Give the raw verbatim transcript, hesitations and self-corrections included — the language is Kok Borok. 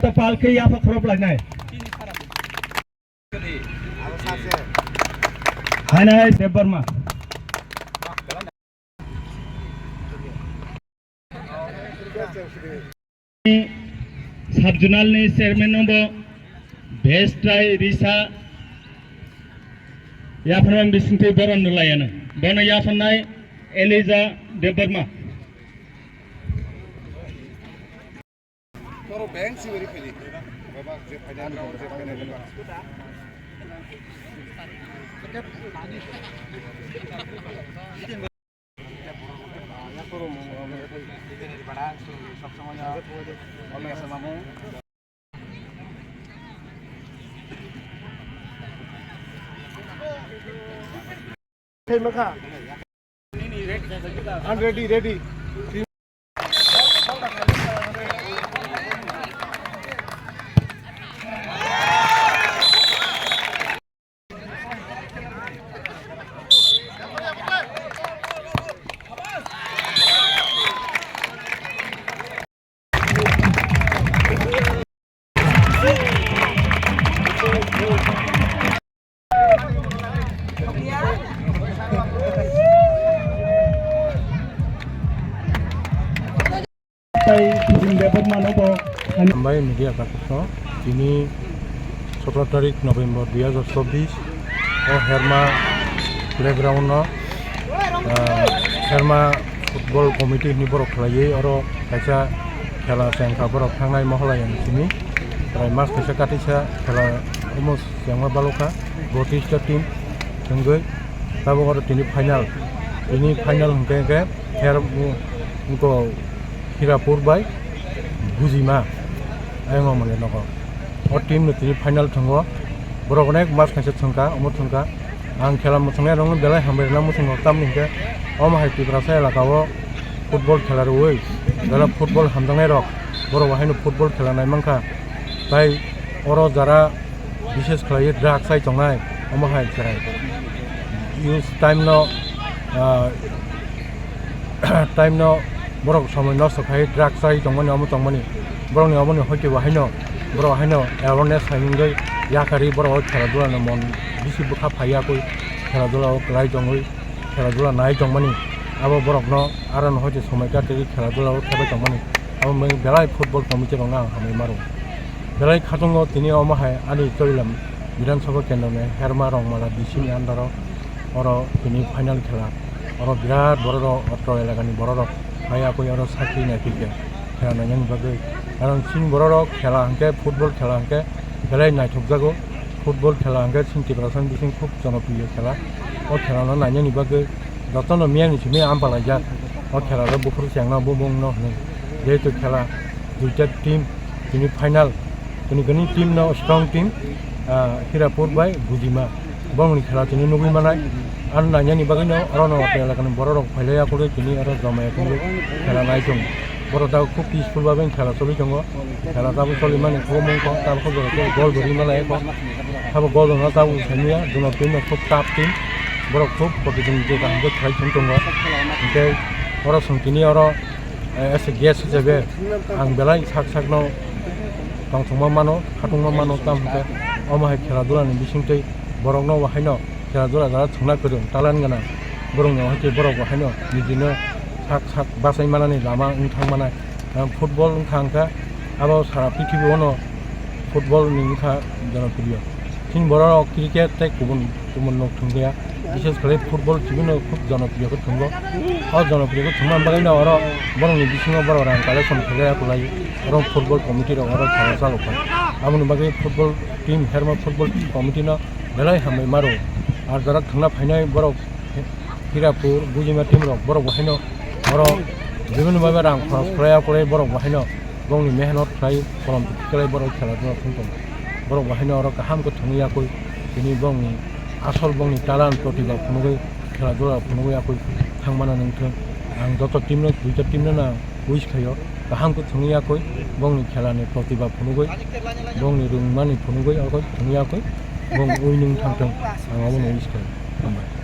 Topal khe yapha khorop lainai. Hainai Debbarma. Sub zonal ni chairman no bo best try risa yapharmani bisingtwi boron rwlaiano. Bono yapharnai Elijah Debbarma. I'm ready, ready. Tai Bipin Debbarma no bo. Hambai media kakuno, tini sotoro tarik November dui hajar chobbish o Herma playground no, ah, Herma football committee ni borok khlaiwi oro kaisa khela chengkha borok thangnai Mohalaya ni simi. Prai mas kaisa katisa khela omo chengma balokha botista team thwngwi tabuk oro tini final, tini final hwnkhe hwnkhe Her, wngkha Hirapur bai Bujima, ayang mani nogo. O team no tini final thwngo. Borok onek mas kaisa thwngkha, omo thwngkha. Ang khela mwthangnairokno belai hambai rwna muchungo, tamni hwnkhe omo hai Tiprasa elaka o football khela rwui belai football hamjaknairok borok bo haino football khela naimankha. Tai oro jara Bishes khlaiwi drug chai tongnai, omo hai chwrai. Use time no, ah, time no borok somoi nosto khai drug chai tongmani, omo tongmani. Borokni omoni hoite bo haino, borok haino awareness hai wngwi yakarwi borok o khela dula no mon bisi bwkha phaiya koi khela dula o kwlai tongwi khela dula nai tongmani. Abo borok no aro no hoite somoi katigwi khela dula o thepai tongmani. Abo wngwi belai football committee rok no ang hambai maro. Belai khatungo tini omo hai ani Chorilam Bidhan Sabha Kendro ni Herma Rongmala D C ni under o oro tini final khela. Oro birat borok rok, otro elaka ni borok rok phai akoi oro sakri nai phikha khela nainani bagwi. Karon chini borok rok khela hwnkhe, football khela hwnkhe belai naithokjago. Football khela hwnkhe chini Tiprasa ni bising khub jonopriyo khela. O khela no nainani bagwi jotono miyani simi ampalaijak. O khela rok buphuru chengno bumung no hwnwi. Jehetu khela duita team, tini final, tini gani team no strong team, ah, Hirapur bai Bujima. Bongni khela tini nugwi manai. Ano nainani bagwi no oro no hotel elakani borok rok phailai akwlwi tini oro jomai akwlwi khela nai tongo. Borok tabuk khub peaceful bagwi khela choli tongo. Khela tabuk choli mani khub mung kok, tabuk khub jora khub gol bwrwi malai kok. Tabuk gol no tabuk samiya, duno team no khub tough team. Borok khub protidin je kaham khe khlai thung tongo. Hwnkhe oro chwng tini oro, eh, as a guest hisabe ang belai sak sakno tongthokma mano, khatungma mano, tamo hwnkhe omo hai khela dula ni bisingtwi borokno bo haino khela dula jara thwngna kwrwng, talent gwnang borokno, hai khe borok bo haino nijino sak sak bachai manani lama wng thang manai. Football wng thang kha abo sara prithibi ono football ni wng kha jonopriyo. Chini borok rok cricket tei kubun kubun no thwngya, bises khlai football chibino khub jonopriyo khe thwngo. O jonopriyo khe thwngma bagwi no oro borokni bisingo borok rang collection khlaiya kwlai, oro football committee rok oro khela chalokha. Aboni bagwi football team, Herma football committee no belai hambai maro. Ar jora thwngna phainai borok Hirapur, Bujima team rok, borok bo haino oro bibhinno bhabe rang khoros khlaiya kwlai, borok bo haino bongni mehnot khlai, kolom twi khlai borok khela dula thwng tongo. Borok bo haino oro kaham khe thwngwi yakwi tini bongni asol bongni talent protibha phunugwi khela dula phunugwi yakwi thangmano nungthwng. Ang joto team no, duita team no ang wish khaio, kaham khe thwngwi yakwi, bongni khela ni protibha phunugwi, bongni rwngmani phunugwi, abo thwngwi yakwi bong winning thangthwng, ang abono wish khaio. Hambai.